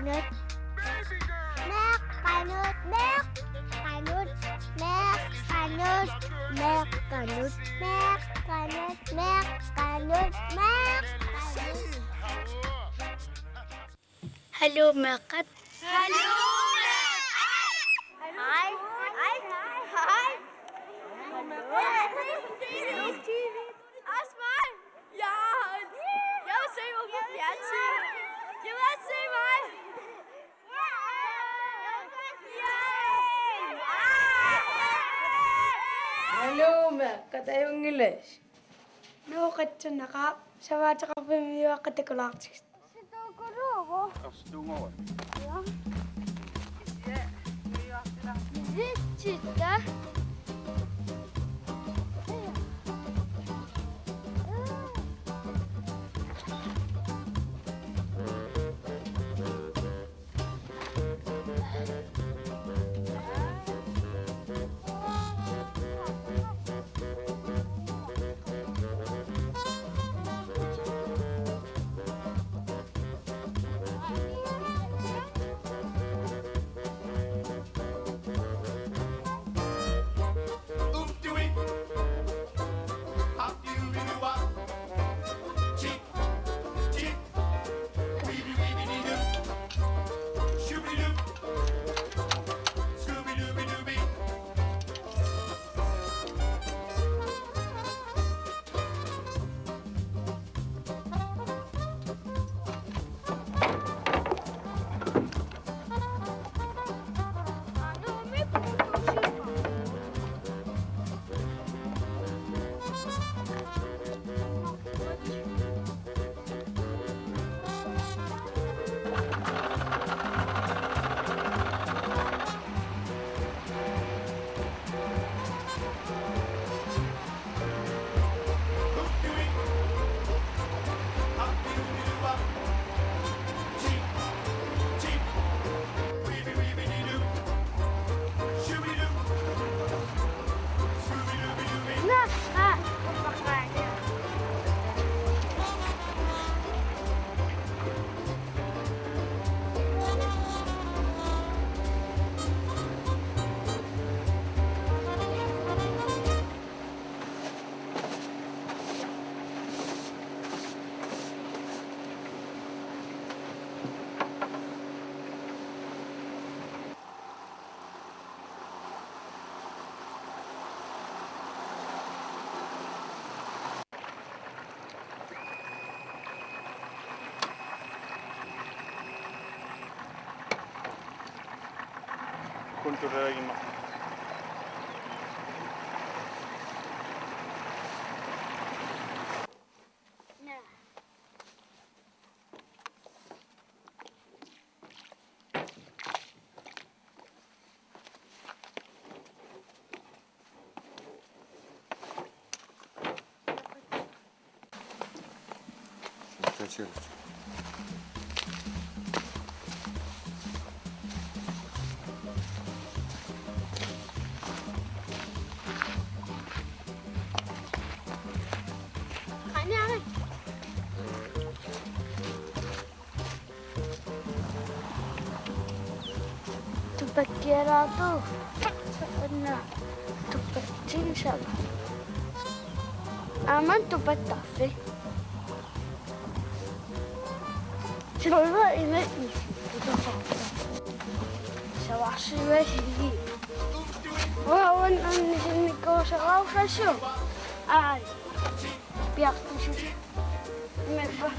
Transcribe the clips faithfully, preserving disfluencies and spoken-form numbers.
Meeqqanut. Meeqqanut. Meeqqanut. Meeqqanut. Meeqqanut. Meeqqanut. Meeqqanut. Meeqqanut. Hallo, meeqqat. Hallo, meeqqat. Hej. Hej. Hej. Også mig. Ja. Jeg vil se mig på fjernsyn. Jeg vil se mig. Hallo, meeqqat, ajunngilaq. Nuuqatsinnaqa, savaateqarfimmiuaqqat takulaartigit. Arsutuuguuvoq. Arsutuuguuvoq. Ja. Vitsita. Kontrollerinnaq. Tupakkiaraartoq. Una tupattiinnarpara. Aamma tupattarfik. Siulleq imatut. Savarsivaasi. Uanga annisinnikkoorsuussavara. Ai. Piartusi. Meppa.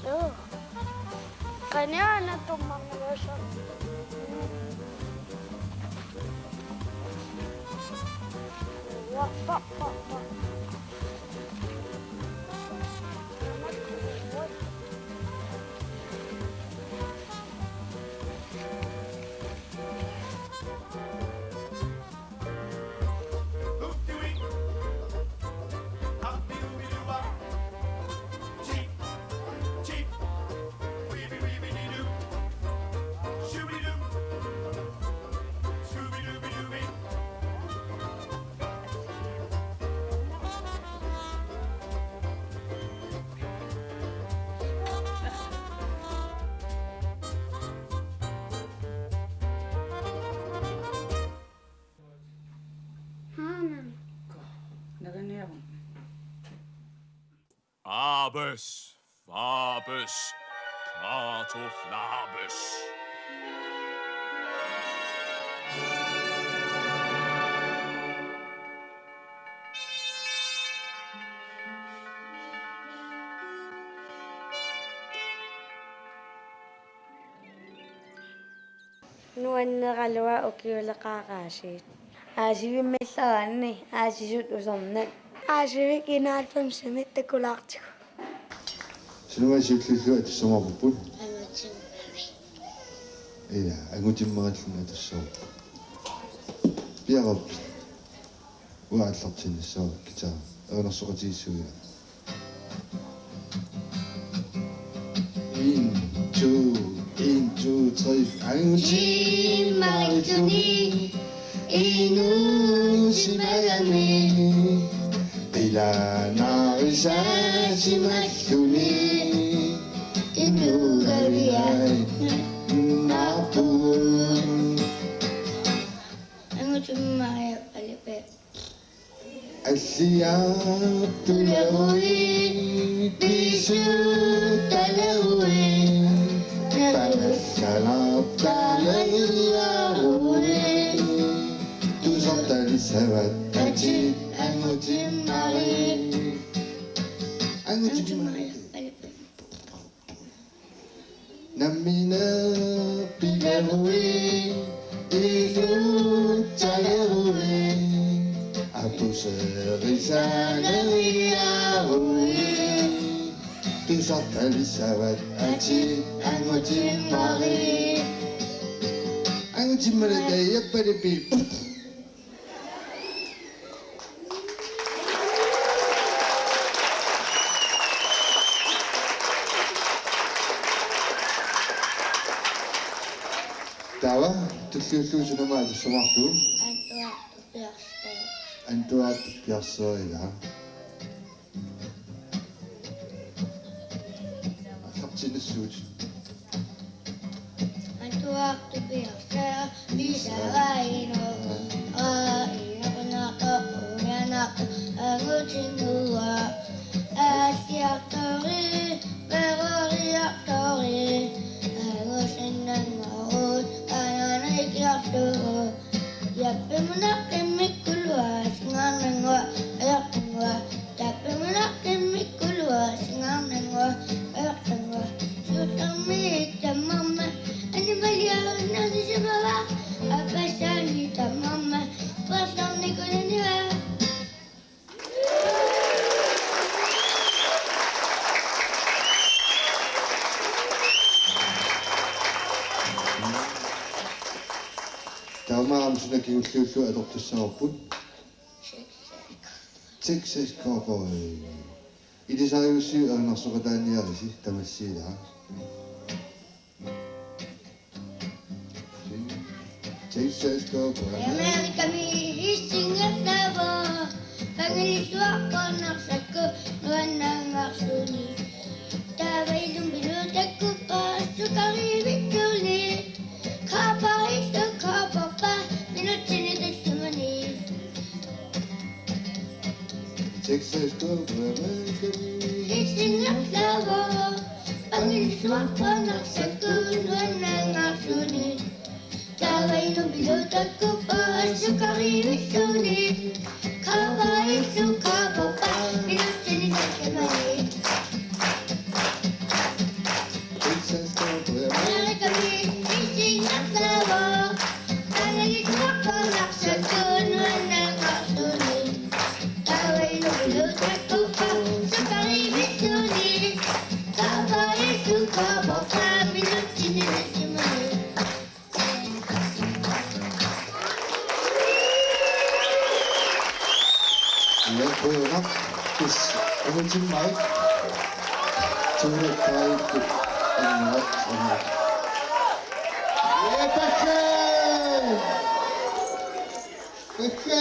Joo. Qaniaana tummangalusa. Wa, pa, pa, pa. Abes, Fabes, Kartoflabes. Nuanneraluaq ukiuleqaaq aasiit. Aasivimmi allaraanni aasisut usornat. Aasivik enoghalvfemsimi takulaartigu. Sunaaffa siulliullugu atussamaarpugut? Angutimmarik. Ila, angutimmarilluni atussaavugut. Piareerpit? Uanga aallartinnissaara guitar. Erinarsoqatigiissuugut. En, to, en, to, tre. Angutimmarilluni inuusimagami. Ilanaarisaasimallugu inuugaviannaarpugut. Angutimmarik, Palipi. Alliartulerui, pisuttalerui, tamassalartaleruarui, tusartalissavat atit angutimmarik. Angutimmarik. Nammineq pilerui, isuttalerui, apuserisaaleriarui, tusartalissavat atit angutimmarik. Angutimmarik, Palipi. Taava, tulliullugu suna aamma atussamaarlugu? Antuartut piarseri. Antuartut piarseri, ila. Aallartinnissuugut. Antuartut piarseri, isavainnaq, aa, inequnartoq, umianartoq, angutinnguaq, aasiartorit, peroriartorit, angusinnanngorut, ananikiarlugu, jaappimunaqqimmikkuluaq, singaarnannguaq, ajortannguaq, jaappimunaqqimmikkuluaq, singaarnannguaq, ajortannguaq, suullermik tamarmik, animaliaannarsimavaa, aappassaani tamarmik, paarlaarnikuunnginnavaa. Taamaammat suna kingulliullugu atortussavarput? Texas Cowboy. Ilisariussiuk erinarsoqataaniarisi, tamassi, ila. Texas Cowboy. Amerikami issingerlavoq. Pangilisuarpoq Narsakku nuannaangaarluni. Taava ilumut ilutakkuppaa sukariivittunik. Cowboy, cowboy, minutsinit tallimanik. Texas Cowboy, Amerikami issingerlavoq. Pangilisuarpoq Narsakku nuannaangaarluni. Taava ilumut ilutakkuppaa sukariivittunik. Cowboy, cowboy, minutsinit tallimanik. Texas Cowboy, Amerikami issingerlavoq. Pangilisuarpoq Narsakku nuannaangaarluni. Taava ilumut ilutakkuppaa sukariivittunik. Cowboy, cowboy, minutsinit tallimanik. Qujanaq. Tassa angutimmarik. Tuulakkaajuttu annerat annerat. Ee, pakka! Pakka!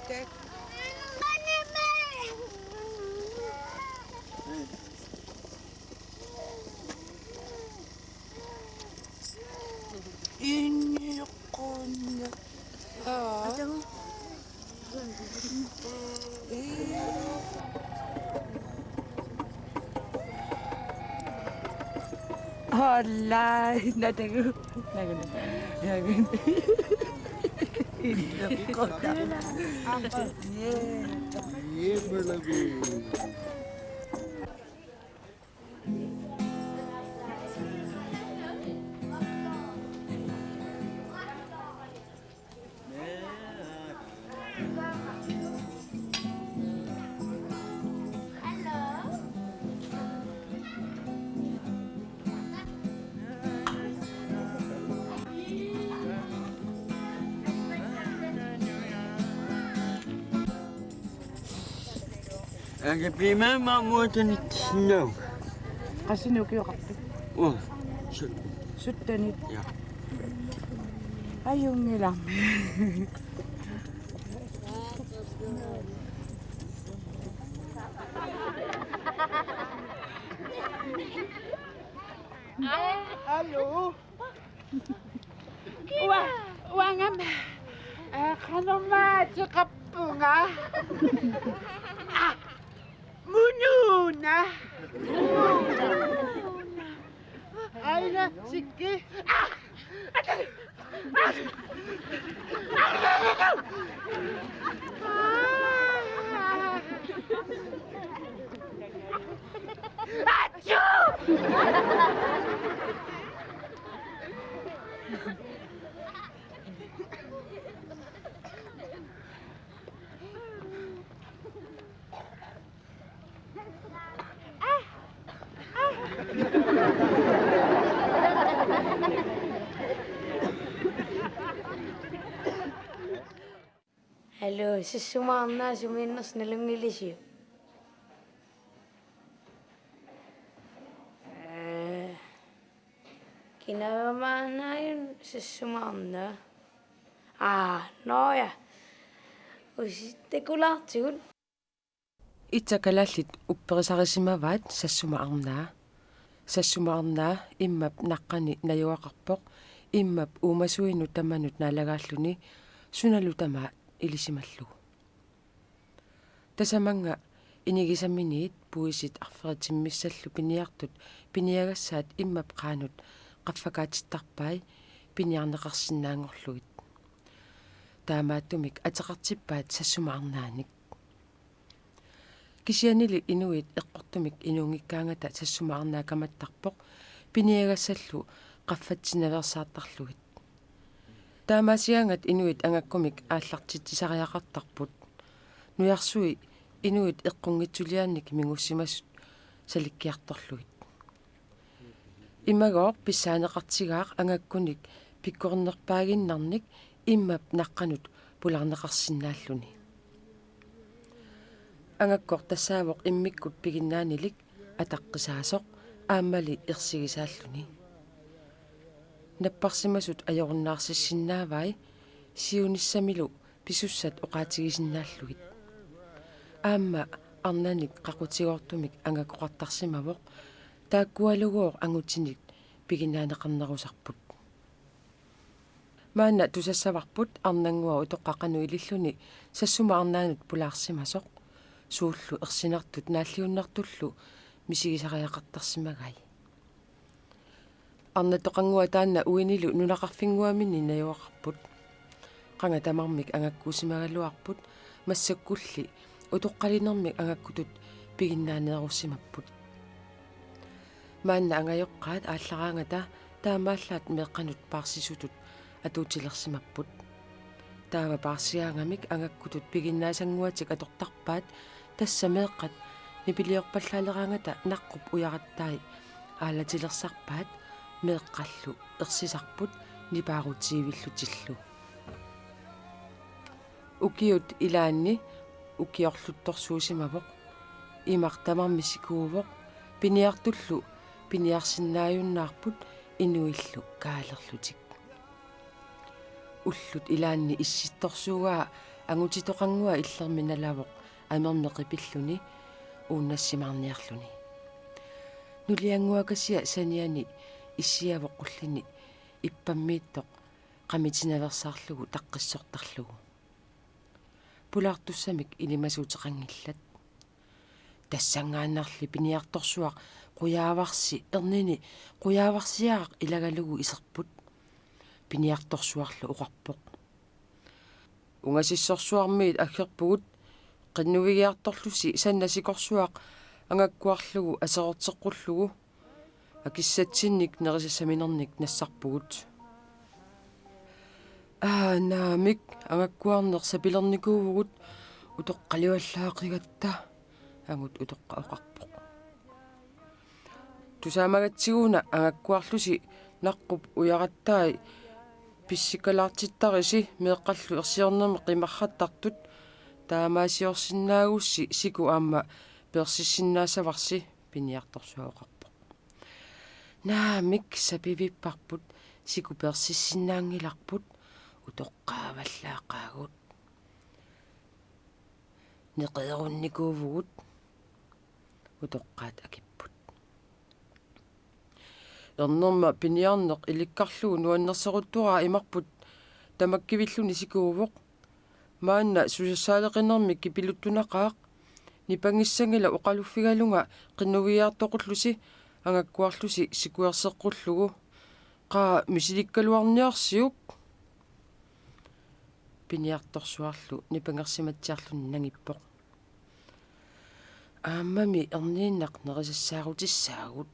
Tak. Inniqunna. Aa. Hola, no tengo. Anga pima mamuutan no. Qassinik ukioqarpit? Oh, su-, Syttenit. Ja. Ajunngilaq. Hallo. Ua-, uangami. Eh, qanormaateqarpunga. Ah, munuuna. Aina sikki. Ah! Hallo, Sassuma Arnaa, sumiinnersoq nalunngilisiuk? Eh, kinava maannaajun Sassuma Arnaa? Aa, nå ja. Usi takulaartigut. Itsaq kalaallit upperisarisimavaat Sassuma Arnaa. Sassuma Arnaa immap naqqani najugaqarpoq, immap uumasuinut tamanut naalagaalluni sunalu tamaat ilisimallugu. Tasamannga inigisaminiit puisit arferitsimmissallu piniartut piniagassaat immap qaanut qaffakaatittarpai piniarneqarsinnaanngorlugit. Taamaattumik ateqartippaat Sassuma Arnaanik. Kisiannili inuit eqqortumik inuunngikkaangata Sassuma Arnaa kamattarpoq piniagassallu qaffatsinaveersaartarlugit. Taamaasigaangat inuit angakkumik aallartitsisariaqartarput. Nujarsui inuit eqqunngitsuliaannik mingussimasut salikkiartorlugit. Imagooq pissaaneqartigaaq angakkunik pikkorinnerpaaginnarnik immap naqqanut pulaarneqarsinnaalluni. Angakkoq tassaavoq immikkut piginnaanilik ataqqisaasoq aammali ersigisaalluni. Napparsimasut ajorunnaarsissinnaavai siunissamilu pisussat oqaatigisinnaallugit. Aamma arnanik qaqutigoortumik angakkoqartarsimavoq, taakkualugooq angutinik piginnaaneqarnerusarput. Maanna tusassavarput arnannguaq utoqqaq qanoq ililluni Sassuma Arnaanut pulaarsimasoq, suullu ersinartut naalliunnartullu misigisariaqartarsimagai. Arnatoqannguaq taanna uinilu nunaqarfinnguamini najugaqarput. Qanga tamarmik angakkuusimagaluarput, massakkulli utoqqalinermik angakkutut piginnaaneerussimapput. Maanna angajoqqaat aallaraangata taamaallaat meeqqanut paarsisutut atuutilersimapput. Taava paarsigaangamik angakkutut piginnaasannguatik atortarpaat, tassa meeqqat nipiliorpallaaleraangata naqqup ujarattai aalatilersarpaat, meeqqallu ersisarput nipaarutiivillutillu. Ukiut ilaanni ukiorluttorsuusimavoq, imaq tamarmi sikuuvoq, piniartullu piniarsinnaajunnaarput inuillu kaalerlutik. Ullut ilaanni issittorsuugaa Angutitoqannguaq illermi nalavoq amermi qipilluni uunnassimaarniarluni. Nuliannguakasia saniani issiavoq qullini ippammiittoq qamitinaveersaarlugu taqqissortarlugu. Pulaartussamik ilimasuuteqanngillat. Tassanngaannarli piniartorsuaq qujaavarsi ernini qujaavarsiaraq ilagalugu iserput. Piniartorsuarlu oqarpoq: Ungasissorsuarmiit aggerpugut, qinnuigiartorlusi sanna sikorsuaq angakkuarlugu aserorteqqullugu. Akissatsinnik nerisassaminernik nassarpugut. Aa, naamik, angakkuarneq sapilernikuuvugut, utoqqaliuallaaqigatta, angut utoqqaq oqarpoq. Tusaamagatsiguna angakkuarlusi naqqup ujarattai pissikkalaartittarisi meeqqallu ersiornermi qimarrattartut, taamaasiorsinnaagussi siku aamma peersissinnaassavarsi, piniartorsuaq oqarpoq. Naamik, sapivipparput, siku peersissinnaanngilarput, utoqqaavallaaqaagut. Neqerunnikuuvugut, utoqqaat akipput. Ernerma piniarneq ilikkarlugu nuannersoruttoraa imarput tamakkivilluni sikuuvoq. Maanna susassaaleqinermi kipiluttunaqaaq, nipangissanngilaq oqaluffigalunga qinnuigiartoqullusi angakkuarlusi sikuerseqqullugu. Qaa, misilikkaluarniarsiuk, piniartorsuarlu nipangersimatsiarluni nangippoq. Aammami erniinnaq nerisassaarutissaarput.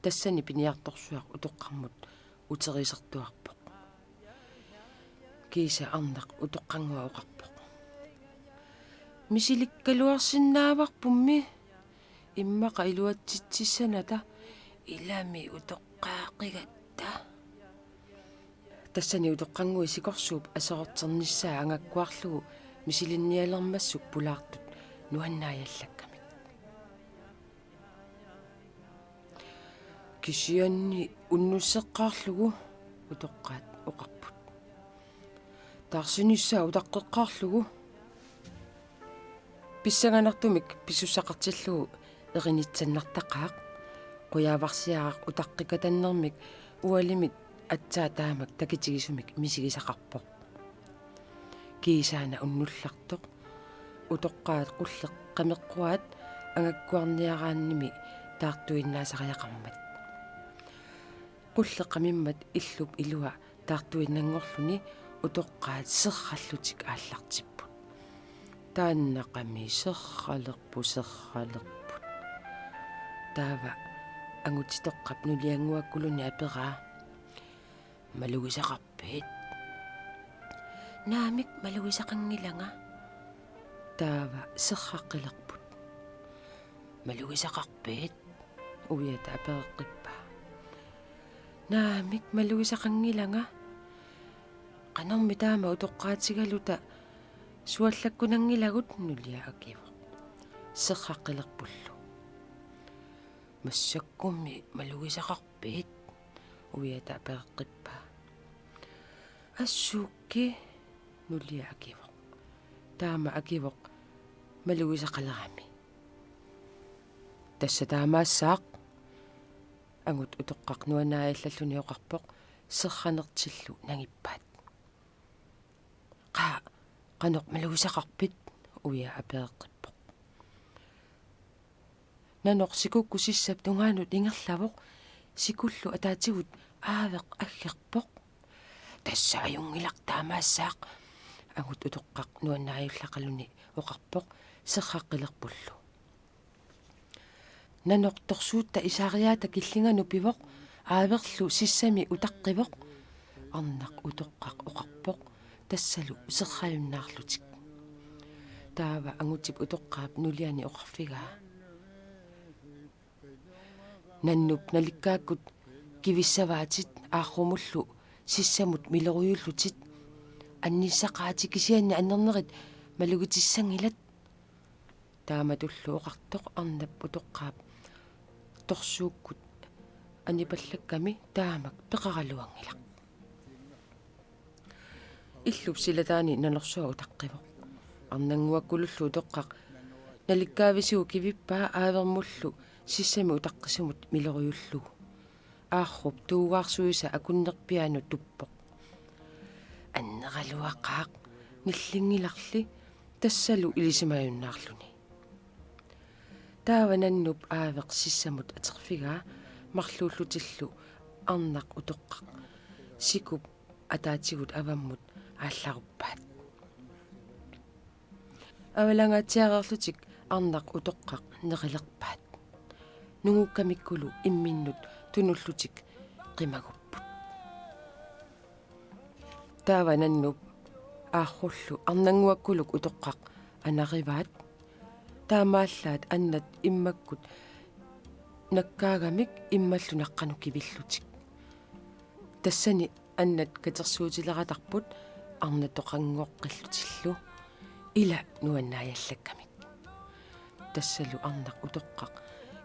Tassani piniartorsuaq utoqqarmut uterisertuarpoq. Kiisa arnaq utoqqannguaq oqarpoq: Misilikkaluarsinnaavarpummi, immaqa iluatsitsissanata, ilami utoqqaaqigatta. Tassani utoqqannguit sikorsuup aserorternissaa angakkuarlugu misilinnialermassuk pulaartut nuannaajallakkamik. Kisianni unnusseqqaarlugu, utoqqaat oqarput. Taarsinissaa utaqqeqqaarlugu. Pissanganartumik pisussaqartillugu erinitsannartaqaaq. Qujaavarsiaraq utaqqikatannermik ualimit aatsaat taamak takitigisumik misigisaqarpoq. Kiisaana unnullartoq, utoqqaat qulleq qameqquaat angakkuarniaraannimi taartuinnaasariaqarmat. Qulleq qamimmat illup ilua taartuinnanngorluni utoqqaat serrallutik aallartipput. Taannaqami serralerput, serralerput. Taava angutitoqqap nuliannguakkuluni aperaa: Malugisaqarpit? Naamik, malugisaqanngilanga. Taava serraqqilerput. Malugisaqarpit? Uiata apereqqippaa. Naamik, malugisaqanngilanga. Qanormi taama utoqqaatigaluta suallakkunanngilagut, nulia akivoq. Serraqqilerpullu. Massakkummi malugisaqarpit? Uiata apereqqippaa. Assuukki, nulia akivoq. Taama akivoq malugisaqalerami. Tassa taamaassaaq, angut utoqqaq nuannaajallalluni oqarpoq serranertillu nangippaat. Qaa, qanoq malugisaqarpit? Uia apereqqippoq. Nanoq sikukkut sissap tungaanut ingerlavoq, sikullu ataatigut aaveq aggerpoq. Tassa ajunngilaq taamaassaaq, angut utoqqaq nuannaajullaqaluni oqarpoq serraqqilerpullu. Nanoq torsuutta isaariaata killinganut pivoq, aaverlu sissami utaqqivoq, arnaq utoqqaq oqarpoq tassalu serrajunnaarlutik. Taava angutip utoqqaap nuliani oqarfigaa: Nannup nalikkaakkut kivissavaatit aarrumullu sissamut milerujullutit. Annissaqaatit, kisianni annernerit malugitissanngilat. Taamatullu oqartoq arnap utoqqaap torsuukkut anipallakkami taamak peqaraluanngilaq. Illup silataani nanorsuaq utaqqivoq. Arnannguakkulullu utoqqaq nalikkaavisigut kivippaa aavermullu sissami utaqqisumut milorujullugu. Aarrup tuugaarsuisa akunnerpiaanut tuppoq. Anneraluaqaaq, nillinngilarli, tassalu ilisimajunnaarluni. Taava nannup aaveq sissamut aterfigaa marluullutillu arnaq utoqqaq sikup ataatigut avammut aallaruppaat. Avalangaatsiareerlutik arnaq utoqqaq nerilerpaat. Nungukkamikkulu imminnut tunullutik qimagupput. Taava nannup aarrullu arnannguakkuluk utoqqaq anarivaat. Taamaallaat annat immakkut nakkaagamik immallu naqqanut kivillutik. Tassani annat katersuutileratarput arnatoqanngoqqillutillu ila nuannaajallakkamik. Tassalu arnaq utoqqaq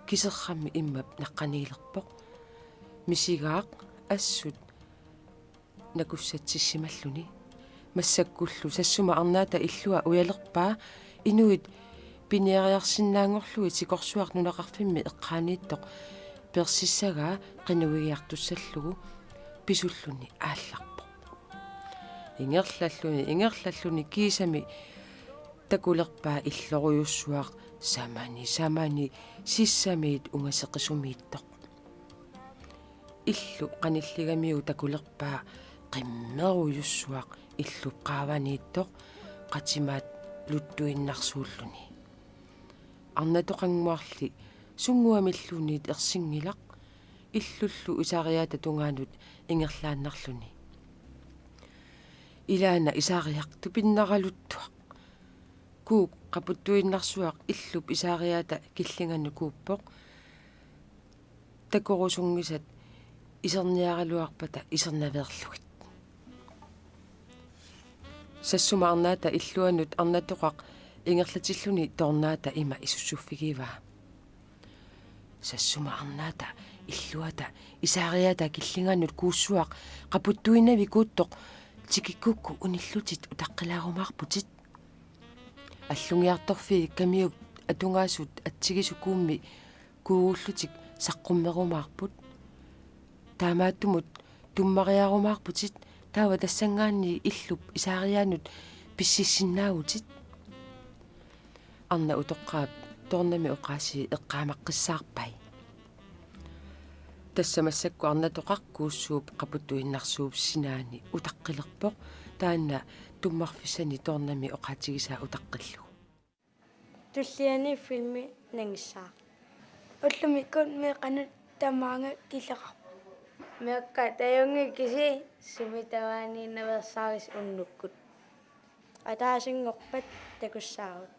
kiserrammi immap naqqaniilerpoq. Misigaaq assut nakussatsissimalluni. Massakkullu Sassuma arnaata illua ujalerpaa inuit piniariarsinnaanngorlugit sikorsuaq nunaqarfimmi eqqaaniittoq peersissagaa qinuigiartussallugu pisulluni aallarpoq. Ingerlalluni, ingerlalluni kiisami takulerpaa illorujussuaq samani, samani sissamiit ungaseqisumiittoq. Illu qanilligamiuk takulerpaa qimmerujussuaq illup qaavaniittoq qatimaat luttuinnarsuulluni. Arnatoqannguarli sunnguamilluunniit ersinngilaq illullu isaariaata tungaanut ingerlaannarluni. Ilaana isaariaq tupinnaraluttuaq. Kuuk qaputtuinnarsuaq illup isaariaata killinganut kuuppoq. Takorusunngisat iserniaraluarpata isernaveerlugit. Sassuma arnaata illuanut arnatoqaq ingerlatilluni toornaata ima isussuffigivaa. Sassuma arnaata illuata isaariaata killinganut kuussuaq qaputtuinnavik kuuttoq tikikkukku unillutit utaqqilaarumaarputit. Allungiartorfiit kamiup atungaasut atsigisut kuummi kuugullutik saqqummerumaarput. Taamaattumut tummariarumaarputit taava tassanngaanniit illup isaariaanut pississinnaavutit. Arnaq utoqqaap toornami oqaasii eqqaamaqqissaarpai. Tassa massakkut arnatoqaq kuussuup qaputtuinnarsuup sinaani utaqqilerpoq, taanna tummarfissani toornami oqaatigisaa utaqqillugu. Tulliani filmi nangissaaq. Ullumikkut meeqqanut tamaanga killeqarpoq. Meeqqat ajunngikkusii sumi tamaaniinnaveersaarisi unnukkut. Ataasinngorpat takussaagut.